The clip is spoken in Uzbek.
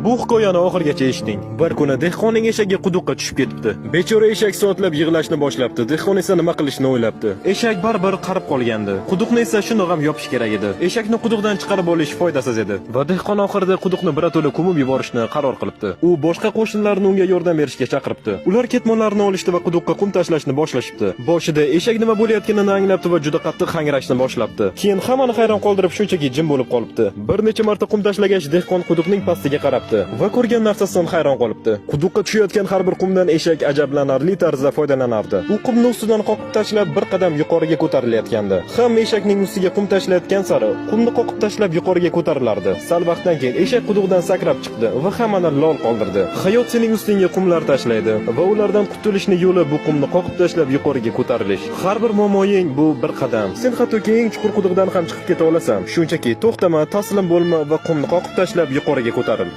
Bu hikoyani oxirigacha eshiting. Bir kuni dehqonning eshagi quduqqa tushib ketibdi. Bechora eshak soatlab yig'lashni boshlabdi. Dehqon esa nima qilishni o'ylabdi. Eshak baribir qarib qolgandi. Quduqni esa shundoq ham yopish kerak edi. Eshakni quduqdan chiqarib olish foydasiz edi. Va dehqon oxirida quduqni birato'la ko'mib yuborishni qaror qilibdi. U boshqa qo'shnilarni unga yordam berishga chaqiribdi. Ular ketmonlarni olishdi va quduqqa qum tashlashni boshlashibdi. Boshida eshak nima bo'layotganini anglabdi va juda qattiq hangrashni boshlabdi. Keyin hammani hayron qoldirib, shunchaki jim bo'lib qolibdi. Bir necha marta qum tashlagach, dehqon quduqning pastiga qarabdi va ko'rgan narsasidan hayron qolibdi. Quduqqa tushayotgan har bir qumdan eshak ajablanarli tarzda foydalanardi. U qumni ustidan qoqib tashlab, bir qadam yuqoriga ko'tarilayotgandi. Hamma eshakning ustiga qum tashlayotgan sari qumni qoqib tashlab yuqoriga ko'tarilardi. Sal vaqtdan keyin eshak quduqdan sakrab chiqdi va hammani lol qoldirdi. Hayot sening ustingga qumlar tashlaydi va ulardan qutulishning yo'li bu qumni qoqib tashlab yuqoriga ko'tarilish. Har bir muammoying bu bir qadam. Sen hattoki eng chuqur quduqdan ham chiqib keta olasan. Shunchaki to'xtama, taslim bo'lma va qumni qoqib tashlab yuqoriga ko'taril.